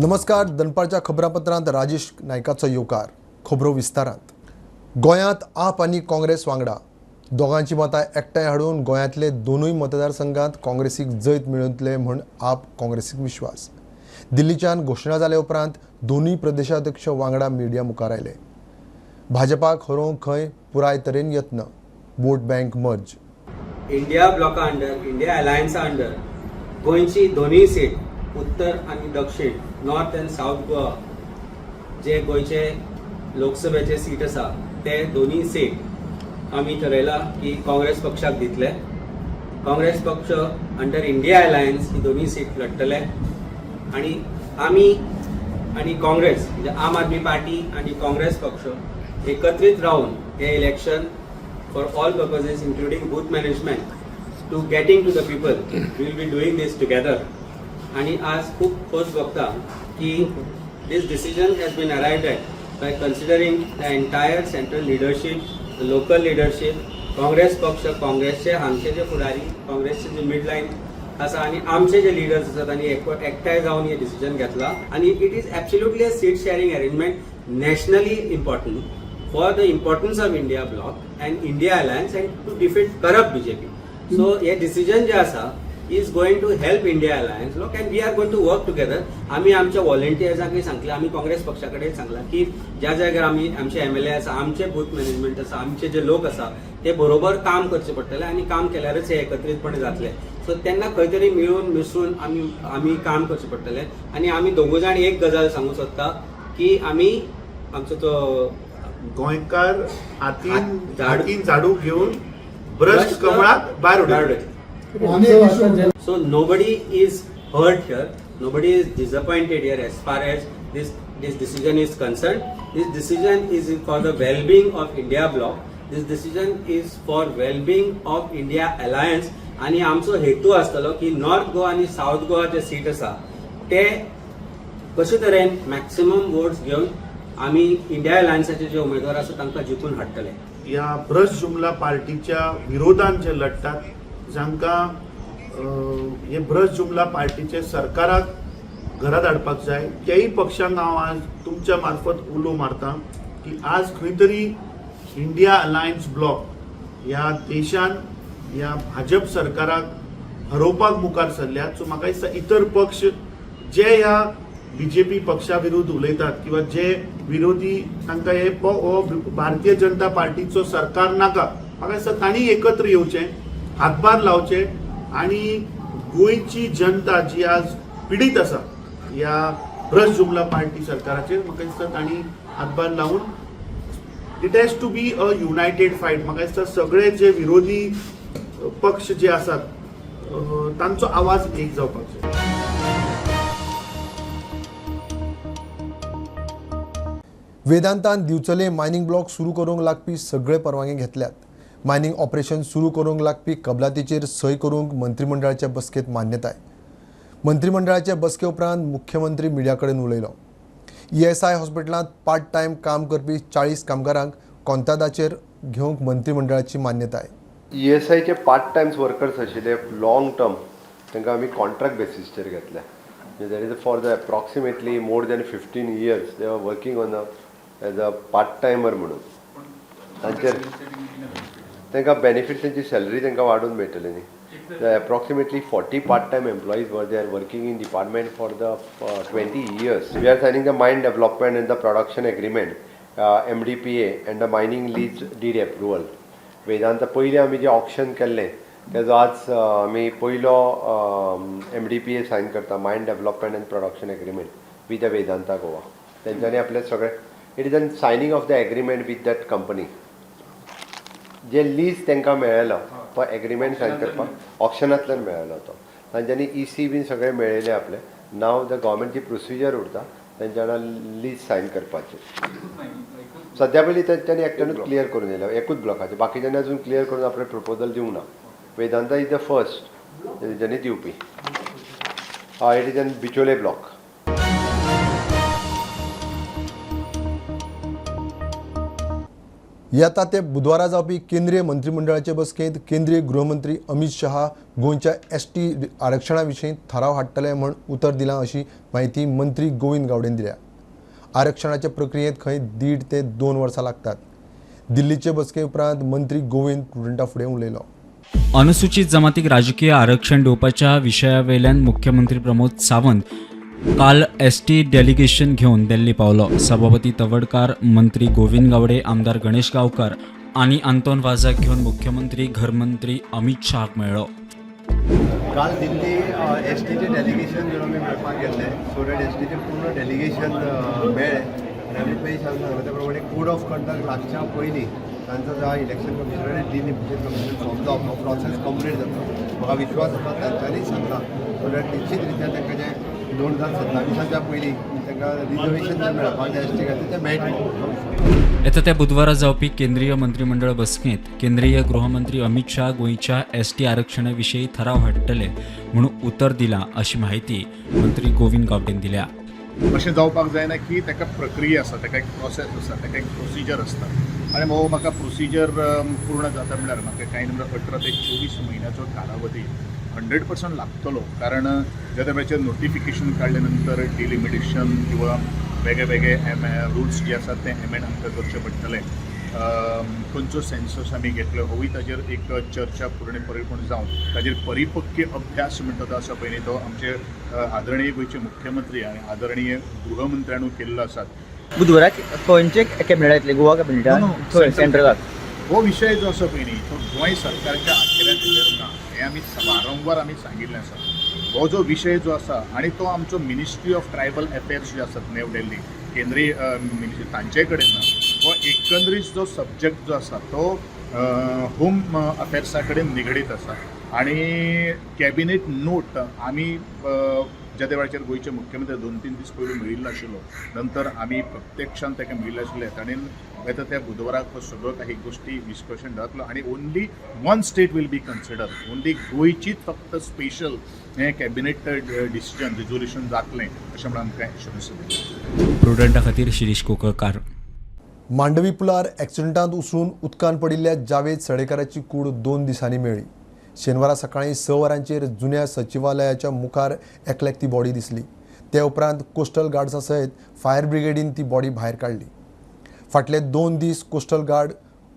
नमस्कार, दनपारच्या खबरापत्रांत राजेश नायकाचो येवकार. खबरो विस्तारांत. गोंयांत आप आनी काँग्रेस वांगडा दोगांची मतां एकठांय हाडून गोंयांतले दोनूय मतदारसंघात काँग्रेसीक जैत मेळयतले म्हूण आप काँग्रेसीक विश्वास. दिल्लीच्यान घोशणा जाले उपरांत दोनूय प्रदेशाध्यक्ष वांगडा मिडिया मुखार आयले. भाजपाक हरोवंक खंय पुराय तरेन यत्न. वोट बँक मर्ज. इंडिया ब्लॉका अंडर, इंडिया अलायन्सा अंडर गोंयची दोनूय सीट उत्तर आनी दक्षिण, नॉर्थ अँड सावथ गोवा जे गोंयचे लोकसभेचे सीट आसा ते दोनूय सीट आमी ठरयला की काँग्रेस पक्षाक दितले. काँग्रेस पक्ष अंडर इंडिया अलायन्स ही दोनूय सीट लढटले आनी आमी आनी काँग्रेस म्हणजे आम आदमी पार्टी आनी काँग्रेस पक्ष एकत्रीत रावन हे election for all purposes including booth management to getting to the people we will be doing this together. आणि आज खूप खोस भोगता की this decision has been arrived at by considering the entire central leadership, local leadership, Congress पक्ष, काँग्रेसचे हांगचे जे फुडारी, काँग्रेसचे जे मिडलायन आसा आनी आमचे जे लिडर्स आसात आनी एकठांय जावन हे डिसिजन घेतला. आनी it is absolutely a seat sharing arrangement nationally important for the importance of India bloc and India alliance and to defeat corrupt BJP. So hey decision जे आसा is going to help India alliance bloc and we are going to work together. आमी आमच्या व्हॉलेंटियर्सांकय सांगले, आमी काँग्रेस पक्षा कडेन सांगला की ज्या जाग्यार आमी आमचे एमएलए आसा, आमचे बूथ मॅनेजमेंट आसा, आमचे जे लोक आसा ते बरोबर काम करचे पडटले आनी काम केल्यारच हे एकत्रीतपणे जातले. सो तेन्ना खंय तरी मिळून मिसळून आमी आमी काम करचे पडटले. आनी आमी दोगूय जाण एक गजाल सांगूंक सोदता की आमी आमचो तो गोंयकार हातीन झाडू झाडू घेवन भ्रश्ट कमळाक भायर उडयले. So nobody is hurt here, nobody is disappointed here as far as this decision is concerned. This decision is for the well-being of India bloc. This decision is for well-being of India alliance. आनी आमचो हेतू आसतलो की north Goa आनी south Goa जे seat आसा ते कशे तरेन मॅक्सिमम वोट्स घेवन आमी इंडिया अलायन्साचे जे उमेदवार आसा तांकां जिखून हाडटले. ह्या भ्रश्ट जुमला पार्टीच्या विरोधान जे लढटात, जांकां हे भ्रश्ट जुमला पार्टीचे सरकाराक घरात हाडपाक जाय, तेय पक्षांक हांव आज तुमच्या मार्फत उलो मारता की आज खंय तरी इंडिया अलायन्स ब्लॉक ह्या देशान ह्या भाजप सरकाराक हरोवपाक मुखार सरल्यात. सो म्हाका दिसता इतर पक्ष जे ह्या बीजेपी पक्षा विरुद्ध उलयतात किंवा जे विरोधी तांकां हे हो भारतीय जनता पार्टीचो सरकार नाका, म्हाका दिसता तांणी एकत्र येवचें, हातभार लावचे आनी गोंयची जनता जी आज पिडीत आसा ह्या भ्रश्ट जुमला पार्टी सरकाराचेर, म्हाका दिसता तांणी हातभार लावन it has to be a united fight. म्हाका दिसता सगळे जे विरोधी पक्ष जे आसात तांचो आवाज एक जावपाक जाय. वेदांतान दिवचले मायनिंग ब्लॉक सुरू करूंक लागपी सगळे परवानगी घेतल्यात. मायनिंग ऑपरेशन सुरू करूंक लागपी कबलातीचेर सय करूंक मंत्रिमंडळाच्या बसकेत मान्यताय. मंत्रिमंडळाच्या बसके उपरांत मुख्यमंत्री मिडिया कडेन उलयलो. ESI हॉस्पिटलांत पार्ट टायम काम करपी 40 कामगारांक कोंत्रादाचेर घेवंक मंत्रिमंडळाची मान्यताय. ESIचे पार्ट टायम्स वर्कर्स आशिल्ले लॉंग टर्म, तांकां आमी कॉन्ट्रॅक्ट बेसिसचेर घेतले. That is for the approximately more than 15 years they are working on a as a part timer म्हणून. तांचेर तांकां बेनिफीट, तेंची सॅलरी तांकां वाडोवन मेळटली न्ही. Approximately 40 part time employees were they are working in department for the 20 years. We are signing the mine development and the production agreement, MDPA and the mining lease deed approval. Vedanta पयलीं आमी जें auction केल्लें तेजो आज आमी पयलो MDPA sign करता, mine development and production agreement with the Vedanta Goa. तेंच्यांनी आपले सगळे it is an signing of the agreement with that company. J lease तांकां मेळ्ळेलो तो एग्रीमेंट सायन करपाक ऑक्शनांतल्यान मेळ्ळेलो तो. तांच्यांनी EC बीन सगळें मेळयलें आपलें. नाव the government जी प्रोसिजर उरता तेंच्या वांगडा लीज सायन करपाची. सद्या पयलीं तेंच्यांनी एकट्यानूच क्लियर करून दिल्या एकूच ब्लॉकाचें, बाकीच्यांनी अजून क्लियर करून आपलें प्रपोजल दिवंक ना. वेदांता is the first तेंच्यांनी दिवपी. हय, it is an Bicholim block. येता ते बुधवारा जावपी केंद्रीय मंत्रिमंडळाचे बसकेंत केंद्रीय गृहमंत्री अमित शहा गोंयच्या एसटी आरक्षणा विशीं थाराव हाडटले म्हूण उतर दिलां अशी म्हायती मंत्री गोविंद गावडेन दिल्या. आरक्षणाचे प्रक्रियेंत खंय 1.5 ते 2 वर्सां लागतात. दिल्लीचे बसके उपरांत मंत्री गोविंद प्रुडंटा फुडें उलयलो. अनुसूचित जमातीक राजकीय आरक्षण दिवपाच्या विशयावेल्यान मुख्यमंत्री प्रमोद सावंत काल एसटी डेलिगेशन घेवन दिल्ली पावलो. सभापती तवडकार, मंत्री गोविंद गावडे, आमदार गणेश गावकर आनी आंतोन वाजाक घेवन मुख्यमंत्री घरमंत्री अमित शहाक मेळ्ळो. काल दिल्ली एस टीचे डेलिगेशन घेवन आमी मेळपाक गेल्ले, सो that S टीचें पूर्ण डेलिगेशन मेळ्ळें आनी आमी पयलीं सांगला त्या प्रमाणे कोड ऑफ कंडक्ट लागच्या पयलीं तांचो जो election commissioner delimitation commission form जावप हो प्रोसेस कंप्लीट जाता. म्हाका विश्वास आसा तांच्यांनी सांगला, सो that निश्चित रित्या तांकां जें 2027च्या पयलीं तांकां रिजर्वेशन जें मेळपाक जाय एस टी खातीर तें मेळटलें. येता त्या बुधवारा जावपी केंद्रीय मंत्रिमंडळ बसकेंत केंद्रीय गृहमंत्री अमित शहा गोंयच्या एसटी आरक्षणा विशीं थाराव हाडटले म्हूण उतर दिलां अशी म्हायती मंत्री गोविंद गावडेन दिल्या. अशें जावपाक जायना की ताका प्रक्रिया आसा, ताका एक प्रोसेस आसा, ताका एक प्रोसिजर आसता आनी हो म्हाका प्रोसिजर पूर्ण जाता म्हणल्यार म्हाका कांय न्ही म्हणल्यार 18 ते 24 म्हयन्याचो कालावधी 100% लागतलो. कारण ज्या वेळाचेर नोटिफिकेशन काडले नंतर डिलिमिटेशन किंवा वेगळे वेगळे एम रुल्स जे आसात ते एमेंड आमकां करचे पडटले. खंयचो सेन्सस आमी घेतलो होवूय ताजेर एक चर्चा पूर्ण परिपूर्ण जावन ताजेर परिपक्व अभ्यास म्हणटा तो आसा पळय न्ही, तो आमचे आदरणीय गोंयचे मुख्यमंत्री आनी आदरणीय गृहमंत्र्यानू केल्लो आसात. बुधवाराक खंयचे कॅबिनेट येतले? गोवा कॅबिनेटान? No, no, थंय central. सेंट्रलाक हो विशय जो आसा पळय न्ही तो गोंय सरकारच्या अखेऱ्यांत ना, हें आमी वारंवार आमी सांगिल्लें आसा. हो जो विशय जो आसा आनी तो आमचो मिनिस्ट्री ऑफ ट्रायबल अफेर्स जे आसात न्यू दिल्ली केंद्रीय मिनिस्ट्री तांचे कडेन ना. हो एकंदरीत जो सब्जॅक्ट जो आसा तो होम अफेर्सा कडेन निगडीत आसा आनी कॅबिनेट नोट आमी ज्या त्या वेळाचेर गोंयचे मुख्यमंत्री 2-3 दीस पयलू मेळिल्लो आशिल्लो, नंतर आमी प्रत्यक्षान ताका मेळिल्ले आशिल्ले. ताणें येता त्या बुधवाराक हो सगळो काही गोश्टी डिस्कशन जातलो आनी only one state will be consider, only गोंयचीच फक्त स्पेशल हें कॅबिनेट डिसिजन रिजोल्युशन जातलें अशें म्हणून आमकां एश्युरन्स दिलें. प्रुडंटा खातीर शिरीष कोकळकार. मांडवी पुलार एक्सिडंटांत उसळून उदकांत पडिल्ल्या जावेद सडेकाराची कूड 2 दिसांनी मेळ्ळी. शेनवारा सकाळीं 6 वरांचेर जुन्या सचिवालयाच्या मुखार एकल्याक ती बॉडी दिसली. ते उपरांत कोस्टल गार्ड्सा सयत फायर ब्रिगेडीन ती बॉडी भायर काडली. फाटले 2 दीस कोस्टल गार्ड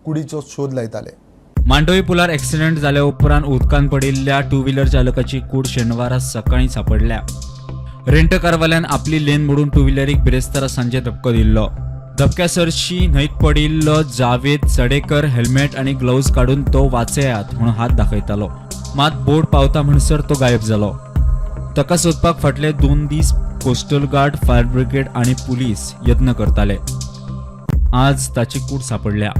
कुडीचो शोध लायताले. मांडवी पुलार एक्सिडेंट जाल्या उपरांत उदकांत पडिल्ल्या टू व्हीलर चालकाची कूड शेनवारा सकाळीं सांपडल्या. रेंटकारवाल्यान आपली लेन मोडून टू व्हीलरीक बिरेस्तारा सांजे धपको दिल्लो. धपक्या सरशी न्हंयत पडिल्लो जावेद सडेकर हेल्मेट आनी ग्लव्ज काडून तो वाचयात म्हणून हात दाखयतालो, मात बोट पावता म्हणसर तो गायब जालो. ताका सोदपाक फाटले 2 दीस कोस्टल गार्ड, फायर ब्रिगेड आनी पुलीस यत्न करताले. आज ताची कूड सांपडल्या.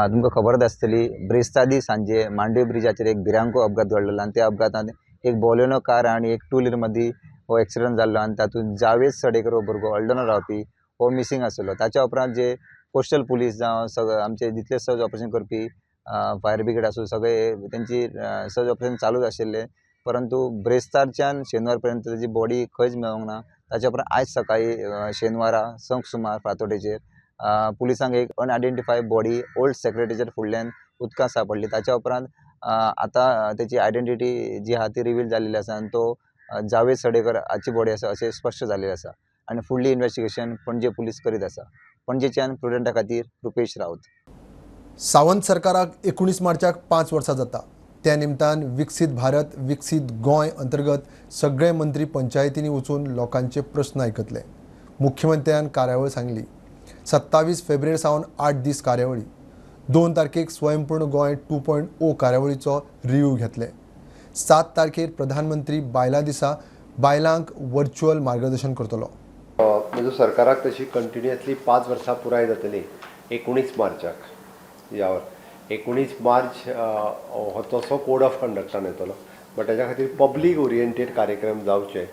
तुमकां खबरच आसतली, ब्रेस्तादी सांजे मांडवी ब्रिजाचेर एक भिरांकूळ अपघात घडलेलो आनी त्या अपघातांत एक बोलेनो कार आनी एक टू व्हीलर मदीं हो एक्सिडंट जाल्लो आनी तातूंत जावेद सडेकर हो भुरगो हळदोणा रावपी हो मिसींग आशिल्लो. ताच्या उपरांत जे कोस्टल पुलीस जावं सगळे आमचे जितले सर्च ऑपरेशन करपी फायर ब्रिगेड आसूं सगळे तेंची सर्च ऑपरेशन चालूच आशिल्लें. परंतु ब्रेस्तारच्यान शेनवार पर्यंत ताची बॉडी खंयच मेळोंक ना. ताच्या उपरांत आयज सकाळीं शेनवारा 6 सुमार फांतोडेचेर पुलिसांक एक अनआयडेंटिफायड बॉडी ओल्ड सेक्रेटरीच्या फुडल्यान उदकांत सांपडली. ताच्या उपरांत आतां तेची आयडेंटिटी जी आहा ती रिवील जाल्ली आसा आनी तो जावेद सडेकर हाची बॉडी आसा अशें स्पश्ट जाल्लें आसा आनी फुडली इन्वेस्टिगेशन पणजे पुलीस करीत आसा. पणजेच्यान प्रुडंटा खातीर रुपेश राऊत. सावंत सरकाराक 19 मार्चाक 5 वर्सां जाता. त्या निमतान विकसीत भारत विकसीत गोंय अंतर्गत सगळे मंत्री पंचायतींनी वचून लोकांचे प्रस्न आयकतले. मुख्यमंत्र्यान कार्यावळ सांगली. 27 फेब्रुवारी सावन 8 दीस कार्यावळी. 2 तारखेक स्वयंपूर्ण गोंय 2.0 कार्यावळीचो रिव्यू घेतले. 7 तारखेर प्रधानमंत्री बायलां दिसा बायलांक वर्च्युअल मार्गदर्शन करतलो. म्हजो सरकाराक तशी कंटिन्युअसली 5 वर्सां पुराय जातली 19 मार्चाक. ह्या 19 मार्च हो तसो कोड ऑफ कंडक्टान येतलो, बट ताच्या खातीर पब्लीक ओरिएंटेड कार्यक्रम जावचे,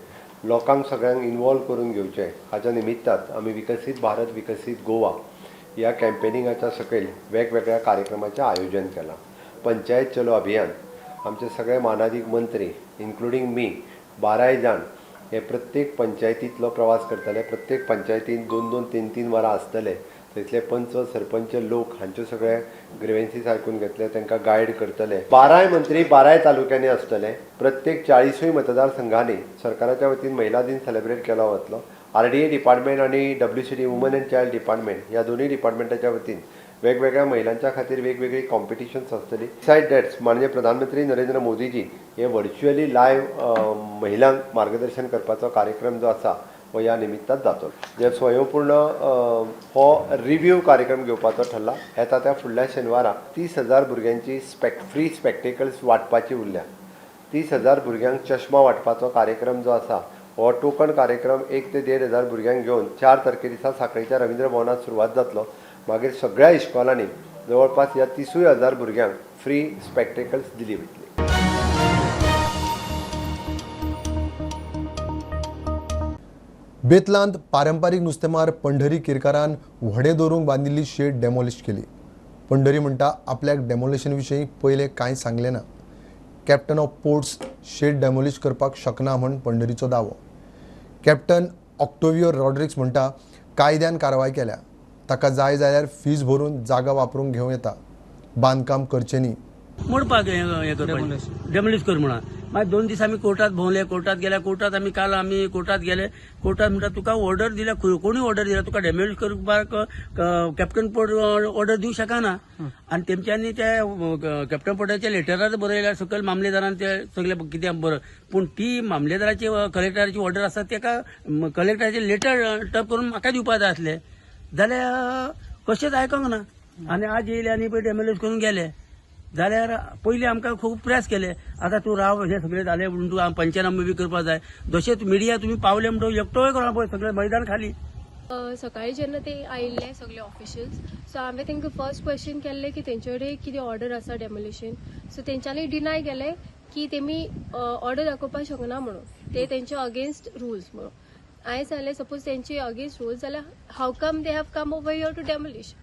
लोकांक सगळ्यांक इनवॉल्व करून घेवचें. हाच्या निमित्तान आमी विकसीत भारत विकसीत गोवा ह्या कॅम्पेनिंगाच्या सकयल वेगवेगळ्या कार्यक्रमाचें आयोजन केलां. पंचायत चलो अभियान आमचे सगळे मानादीक मंत्री इन्क्लुडींग मी 12 जाण हे प्रत्येक पंचायतींतलो प्रवास करतले. प्रत्येक पंचायतीन 2-2, 3-3 वरां आसतले थंयसले पंच सरपंच लोक हांच्यो सगळे ग्रिवेन्सीस आयकून घेतले, तांकां गायड करतले. 12 मंत्री 12 तालुक्यांनी आसतले. प्रत्येक 40 मतदारसंघांनी सरकाराच्या वतीन महिला दिन सेलिब्रेट केलो वतलो. आरडीए डिपार्टमेंट आनी WCD woman and child department ह्या दोनूय डिपार्टमेंटाच्या वतीन वेगवेगळ्या महिलांच्या खातीर वेगवेगळी कॉम्पिटिशन्स आसतली. बिसायड that's माननीय प्रधानमंत्री नरेंद्र मोदीजी हे व्हर्च्युअली लायव्ह महिलांक मार्गदर्शन करपाचो कार्यक्रम जो आसा हो ह्या निमित्तान जातलो. जे स्वयंपूर्ण हो रिव्यू कार्यक्रम घेवपाचो ठरला. येता त्या फुडल्या शेनवारा 30,000 भुरग्यांची फ्री स्पेक्टेकल्स वांटपाची उरल्या. 30,000 भुरग्यांक चश्मा वांटपाचो कार्यक्रम जो आसा हो टोकन कार्यक्रम 1 ते 1,500 भुरग्यांक घेवन 4 तारखे दिसा साखळीच्या रवींद्र भवनात सुरवात जातलो. मागीर सगळ्या इस्कॉलांनी जवळपास ह्या 30,000 भुरग्यांक फ्री स्पेक्टेकल्स दिली वतली. बेतलांत पारंपारीक नुस्तेमार पंढरी केरकारान व्हडें दवरूंक बांदिल्ली शेड डेमोलिश केली. पंढरी म्हणटा आपल्याक डेमोलिशन विशीं पयलें कांय सांगलें ना. Captain of ports shed demolish करपाक शकना म्हूण पंढरीचो दावो. कॅप्टन ऑक्टोवियो रॉड्रिक्स म्हणटा कायद्यान कारवाय केल्या, ताका जाय जाल्यार फीज भरून जागा वापरूंक घेवं येता, बांदकाम करचें न्ही. मोडपाक हें करपाचें डेमोलिश कर म्हणून. मागीर 2 दीस आमी कोर्टात भोंवले, कोर्टात गेले, कोर्टात आमी काल आमी कोर्टात गेले. कोर्टात म्हणटा तुका ऑर्डर दिल्या, कोणी ऑर्डर दिल्या तुका डेमोलिश करपाक कॅप्टन पोर्ट ऑर्डर दिवंक शकना. आनी तेमच्यांनी ते कॅप्टन पोर्टाच्या लेटरार बरयल्या सकयल मामलेदारान ते सगळे कितें बरय, पूण ती मामलेदाराची कलेक्टराची ऑर्डर आसा तेका कलेक्टराचे लेटर टप करून म्हाका दिवपा जाय आसले, जाल्यार कशेंच आयकूंक ना. आनी आज येयले आनी पळय डेमोलिश करून गेले. जाल्यार पयलीं आमकां खूब प्रेस केले, आतां तूं राव हे सगळें जालें म्हणून तुका पंचनामे बी करपाक जाय. जशें मिडिया तुमी पावले म्हणटकच एकटोय करून पळय सगळें मैदान खाली. सकाळी जेन्ना ते आयिल्ले सगळे ऑफिशियल्स, सो हांवें तांकां फर्स्ट क्वेश्चन केल्लें की तेंचे कडेन कितें ऑर्डर आसा डेमोलिशन. सो तेंच्यांनी डिनाय केलें की तेमी ऑर्डर दाखोवपाक शकना म्हणून, ते तेंचे अगेन्स्ट रुल्स म्हणून. हांवें सांगलें सपोज तेंचे अगेन्स्ट रुल्स जाल्यार how come they have come over here to demolish?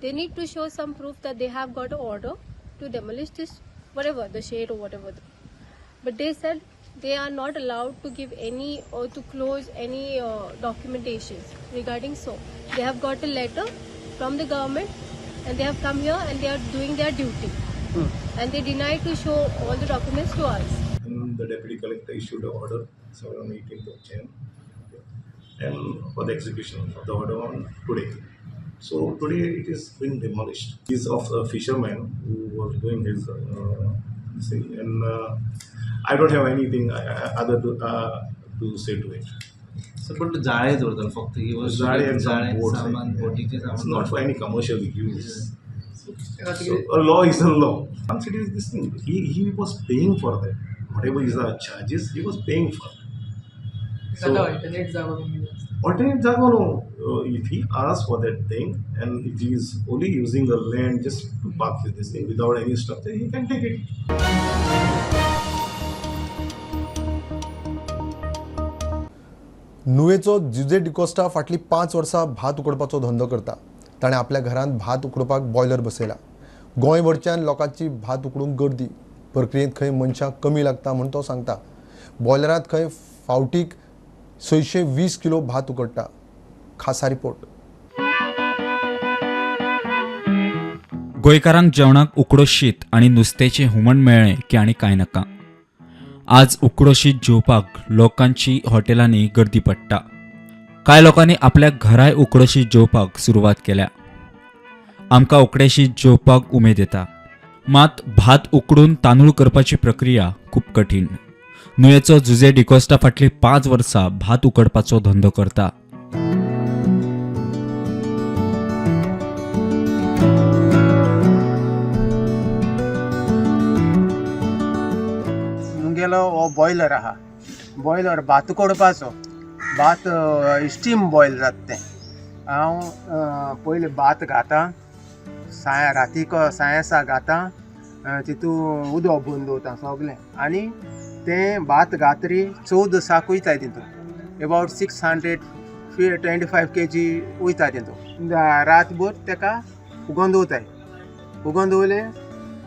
They need to show some proof that they have got a order to demolish this whatever the shed or whatever. But they said they are not allowed to give any or to close any documentations regarding. So they have got a letter from the government and they have come here and they are doing their duty. And they deny to show all the documents to us. And the deputy collector issued an order on 18th of Jan and for the execution of the order on today. So today it has been demolished. He's of a fisherman who was doing his thing, and I don't have anything other to say to it. So, but जाळे दवरतालो फक्त he was जाळे and some boats, सामान, बोटीचें सामान. It's not for any commercial use. So a law is a law. Once it is this thing, he was paying for that. Whatever is the charges, he was paying for that. So alternate जागो. Alternate जागो no. If he asks for that thing and if he is only using the land just to park his this thing without any structure, he can take it. नुवेचो Jose D'Costa फाटलीं 5 वर्सां भात उकडपाचो धंदो करता. ताणें आपल्या घरांत भात उकडपाक बॉयलर बसयला. गोंयभरच्यान लोकांची भात उकडूंक गर्दी. प्रक्रियेंत खंय मनशां कमी लागता म्हूण तो सांगता. बॉयलरांत खंय फावटीक 620 किलो भात उकडटा. खासा रिपोर्ट. गोंयकारांक जेवणाक उकडो शीत आनी नुस्त्याचें हुमण मेळ्ळें की आनी कांय नाका. आज उकडो शीत जेवपाक लोकांची हॉटेलांनी गर्दी पडटा. कांय लोकांनी आपल्या घराय उकडो शीत जेवपाक सुरवात केल्या. आमकां उकडें शीत जेवपाक उमेद येता, मात भात उकडून तांदूळ करपाची प्रक्रिया खूब कठीण. नुवेचो जुजे डिकोस्टा फाटलीं 5 वर्सां भात उकडपाचो धंदो करता. मुगेलो हो बॉयलर आहा, बॉयलर भात उकडपाचो. भात स्टीम बॉयल जाता तें. हांव पयलीं भात घाता, रातीक सायेसा घाता, तितू उदक भरून दवरता सगळें, आनी तें भात घातरी 14 साक वयता तितून, एबावट 625 kg वयता तितून. रातभर तेका उगोवन दवरताय. उगोवन दवरलें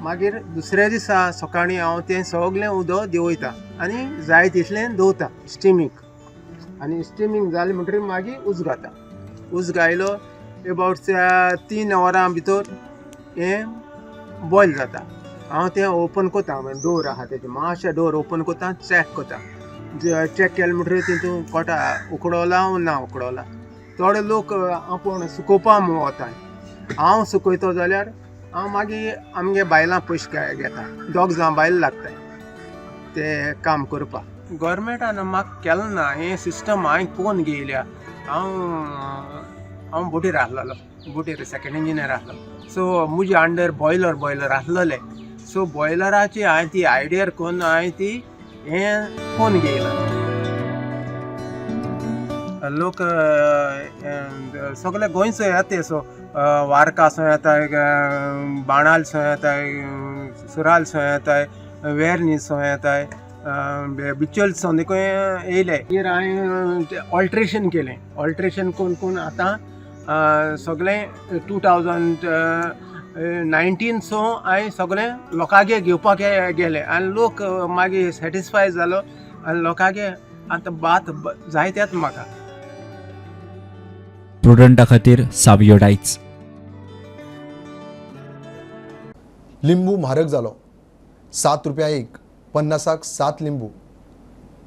मागीर दुसऱ्या दिसा सकाळीं हांव तें सगळें उदक देंवयता आनी जाय तितलें दवरता स्टिमींग. आनी स्टिमींग जालें म्हणटकीर मागीर उज घाता. उज घायलो एबावट 3 वरां भितर हें बॉयल जाता. हांव तें ओपन करता, डोर आहा तेजें, मातशें डोर ओपन करता, चॅक करता. चॅक केलें म्हणटकीर तितून कोटा उकडोला ना उकडोला. थोडे लोक आपूण सुकोवपा म्हूण वता. हांव सुकयतो जाल्यार हांव मागीर आमगे बायलां पयशे घेता, 2 जाण बायल लागता ते काम करपाक. गोवोरमेंटान म्हाका केलें ना हें सिस्टम, हांवें कोन घेयल्या. हांव बोटीर आसलेलो, बोटीर सेकेंड इंजिनियर आसलो. सो मुजे अंडर बॉयलर आसलेले. सो बॉयलराची हांवें ती आयडिया करून हांवें ती हें कोन घेयलां. लोक सगळे गोंयचो येता, सो वारका सो येताय, बाणाल सो येताय, सुराल सो येताय, वेर्णी सो येताय, बिचोल सो देखून येयले. मागीर हांवें ऑल्ट्रेशन केलें. ऑल्ट्रेशन करून करून आतां सगळें 2019 सो हांवें सगळें लोकांगे घेवपाक गेलें आनी लोक मागीर सॅटिस्फाय जालो आनी लोकांगे आतां भात जायतेच म्हाका. प्रुडंटा खातीर सावियो डायच. लिंबू म्हारग जालो, 7 रुपया एक, 50 7 लिंबू.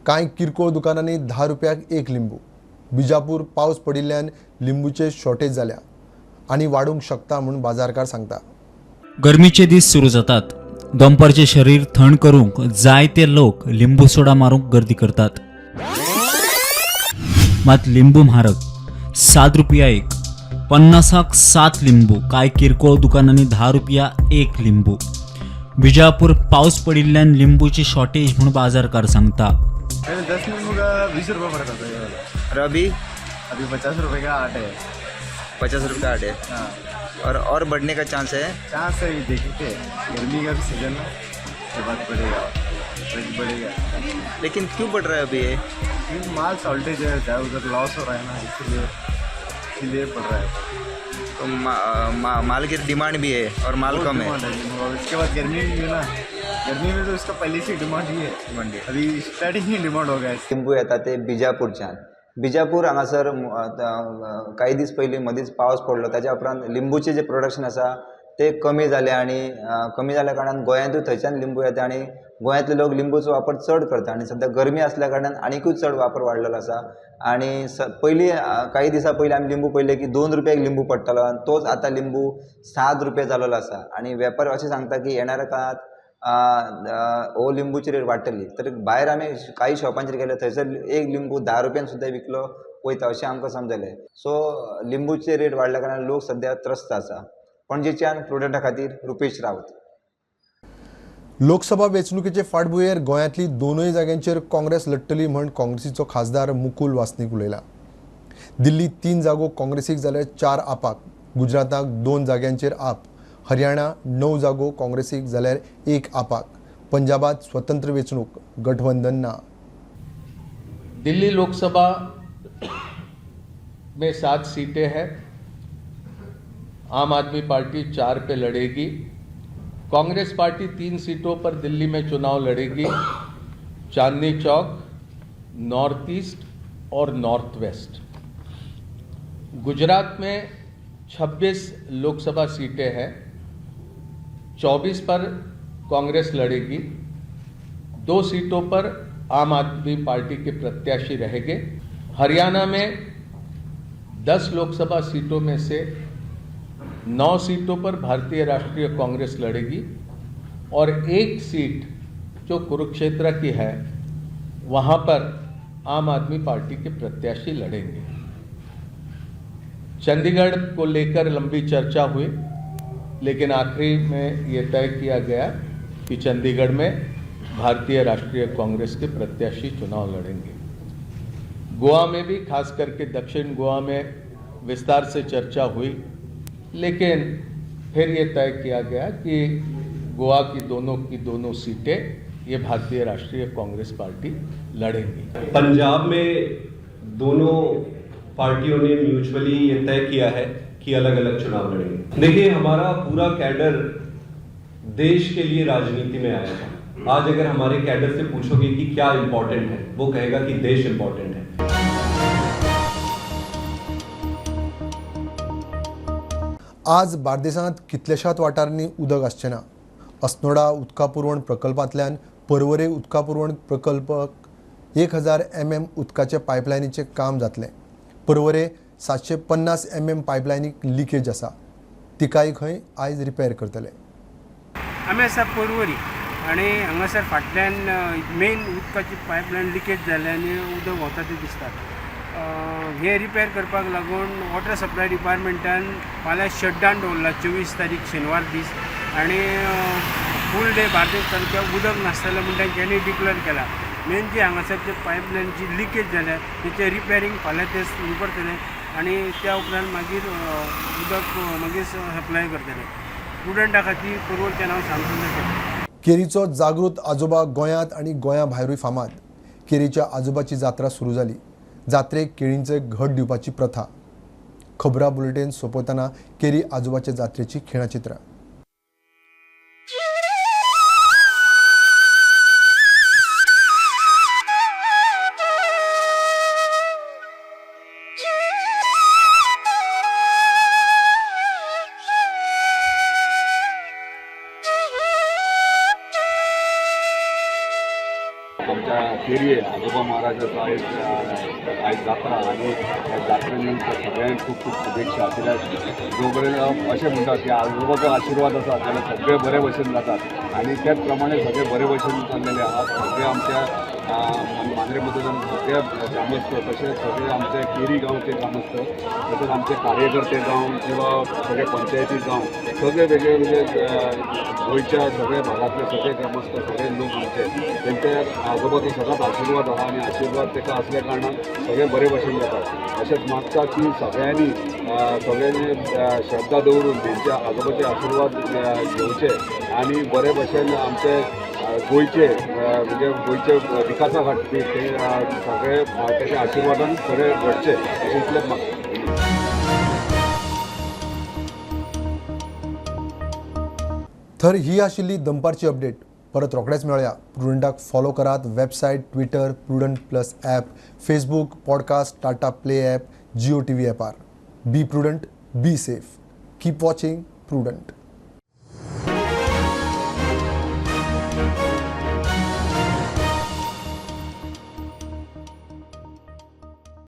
कांय किरकोळ दुकानांनी 10 रुपयाक 1 लिंबू. बिजापूर पावस पडिल्ल्यान लिंबूचे शॉर्टेज जाल्या आनी वाडूंक शकता म्हूण बाजारकार सांगता. गरमीचे दीस सुरू जातात. दनपारचें शरीर थंड करूंक जायते लोक लिंबू सोडा मारूंक गर्दी करतात. मात लिंबू म्हारग, 7 रुपया एक, 50 7 लिंबू. कांय किरकोळ दुकानांनी 10 रुपया 1 लिंबू. बिजापूर पावस पडिल्ल्यान लिंबूची शॉर्टेज म्हूण बाजारकार सांगता. 10 नींबू का 20 रुपये पड़ता था ये वाला. और अभी अभी 50 रुपये का 8 है. 50 रुपये का 8 है. हाँ. और बढ़ने का चांस है? चांस है, देखते हैं, गर्मी का भी सीजन है, उसके बाद बढ़ेगा, रेट बढ़ेगा. लेकिन क्यों बढ़ रहा है अभी ये? क्योंकि माल शॉर्टेज है, उधर लॉस हो रहा है ना, इसीलिए बढ़ रहा है. तो माल की डिमांड भी है और माल बहुत कम है. डिमांड है. और इसके बाद गर्मी भी है ना, गर्मी में तो इसका पहले से डिमांड ही है. डिमांड है. अभी स्टार्टिंग ही डिमांड हो गया है. लिंबू येता ते बिजापूरच्यान. बिजापूर हांगासर कांय दीस पयलीं मदींच पावस पडलो, ताच्या उपरांत लिंबूचें जें प्रोडक्शन आसा ते कमी जालें आनी कमी जाल्या कारणान गोंयांतूय थंयच्यान लिंबू येता आनी गोंयांतले लोक लिंबूचो वापर चड करता आनी सद्या गरमी आसल्या कारणान आनिकूय चड वापर वाडलेलो आसा. आनी पयलीं कांय दिसां पयलीं आमी लिंबू पळयले की 2 रुपयाक लिंबू पडटालो आनी तोच आतां लिंबू 7 रुपया जालेलो आसा. आनी वेपारी अशें सांगता की येणाऱ्या काळांत हो लिंबूची रेट वाडटली. तर भायर आमी कांय शॉपांचेर गेले थंयसर एक लिंबू 10 रुपयान सुद्दां विकलो वयता अशें आमकां समजलें. सो लिंबूचे रेट वाडल्या कारणान लोक सद्या त्रस्त आसा. पणजेच्यान प्रुडंटा खातीर रुपेश रावत. लोकसभा वेंचणुकेचे फाटभुंयेर गोंयांतली 2 जाग्यांचेर काँग्रेस लडटली म्हण काँग्रेसीचो खासदार मुकुल वासनीक उलयला. दिल्ली 3 जागो काँग्रेसीक जाल्यार 4 आपाक, गुजराताक 2 जाग्यांचेर आप, हरियाणा 9 जागो काँग्रेसीक जाल्यार 1 आपाक, पंजाबात स्वतंत्र वेंचणूक, गठबंधन ना. दिल्ली लोकसभा में 7 सीटें हैं. आम आदमी पार्टी 4 पे लड़ेगी. कांग्रेस पार्टी 3 सीटों पर दिल्ली में चुनाव लड़ेगी, चांदनी चौक, नॉर्थ ईस्ट और नॉर्थ वेस्ट। गुजरात में 26 लोकसभा सीटें हैं, 24 पर कांग्रेस लड़ेगी, 2 सीटों पर आम आदमी पार्टी के प्रत्याशी रहेंगे। हरियाणा में 10 लोकसभा सीटों में से 9 सीटों पर भारतीय राष्ट्रीय कांग्रेस लड़ेगी और 1 सीट जो कुरुक्षेत्र की है वहां पर आम आदमी पार्टी के प्रत्याशी लड़ेंगे। चंडीगढ़ को लेकर लंबी चर्चा हुई, लेकिन आखिरी में ये तय किया गया कि चंडीगढ़ में भारतीय राष्ट्रीय कांग्रेस के प्रत्याशी चुनाव लड़ेंगे। गोवा में भी, खास करके दक्षिण गोवा में विस्तार से चर्चा हुई, लेकिन फिर ये तय किया गया कि गोवा की दोनों सीटें ये भारतीय राष्ट्रीय कांग्रेस पार्टी लड़ेंगी। पंजाब में दोनों पार्टियों ने म्यूचुअली ये तय किया है कि अलग अलग चुनाव लड़ेंगे। देखिए, हमारा पूरा कैडर देश के लिए राजनीति में आया था। आज अगर हमारे कैडर से पूछोगे कि क्या इंपॉर्टेंट है, वो कहेगा कि देश इंपॉर्टेंट है। आज बार्देसांत कितल्याशाच वाठारांनी उदक आसचें ना. अस्नोडा उदका पुरवण प्रकल्पांतल्यान पर्वरे उदका पुरवण प्रकल्पाक 1000 mm उदकाचे पायपलायनीचें काम जातलें. पर्वरे 750 mm पायपलायनीक लिकेज आसा, तिकाय खंय आयज रिपेर करतले. आमी आसा पर्वरी आनी हांगासर फाटल्यान मेन उदकाची पायपलायन लिकेज जाल्ली आनी उदक व्हांवता तें दिसता. हें रिपेर करपाक लागून वॉटर सप्लाय डिपार्टमेंटान फाल्यां शटडावन दवरला 24 तारीख शेनवार दीस आनी फूल डे बार्देस तालुक्याक उदक नासतलें म्हूण तांच्यांनी डिक्लेर केला. मेन जी हांगासर जे पायपलायन जी लिकेज जाल्या तेचें रिपेरींग फाल्यां ते सुरू करतले आनी त्या उपरांत मागीर उदक मागीर सप्लाय करतले. स्टुडंटा खातीर पर्वरच्यान हांव सांगूंक शकता. केरीचो जागृत आजोबा गोंयांत आनी गोंया भायरूय फामाद. केरीच्या आजोबाची जात्रा सुरू जाली. जात्रेक केळींचे घट दिवपाची प्रथा. खबरां बुलेटीन सोंपयतना केरी आजोबाच्या जात्रेची खिणाचित्रां. आमच्या केरी आजोबा महाराजाचो आयज आयज जात्रा आनी ह्या जात्रे निमित्त सगळ्यांक खूब खूब शुभेच्छा. कित्याक जो पर्यंत अशें म्हणटात की आजोबाचो आशिर्वाद आसा जाल्यार सगळे बरे भशेन जातात आनी त्याच प्रमाणे सगळे बरे भशेन चल्लेले आहात. सगळे आमच्या मांद्रे मतदान सगळे ग्रामस्थ तशेंच सगळे आमचे केरी गांवचे ग्रामस्थ तशेंच आमचे कार्यकर्ते जावं किंवा सगळे पंचायती जावं सगळे वेगळे वेगळे गोंयच्या सगळ्या भागांतले सगळे ग्रामस्थ सगळे लोक आमचे तेंच्या आजोबाचो सदांच आशिर्वाद आहा आनी आशिर्वाद ताका आसल्या कारणान सगळे बरे भशेन जातात. अशेंच मागता की सगळ्यांनी सगळ्यांनी श्रद्धा दवरून तेंच्या आजोबाचे आशिर्वाद घेवचे आनी बरे भशेन आमचे गोंयचे म्हणजे गोंयचे विकासा खातीर ते सगळे ताच्या आशिर्वादान सगळे घडचे अशें इतलेंच मागता. तर ही आशिल्ली दनपारची अपडेट. परत रोखडेच मेळया. प्रुडंटाक फॉलो करात. Website, Twitter, Prudent plus app, Facebook, podcast, Tata Play app, Jio TV ॲपार. Be prudent, be safe, keep watching Prudent.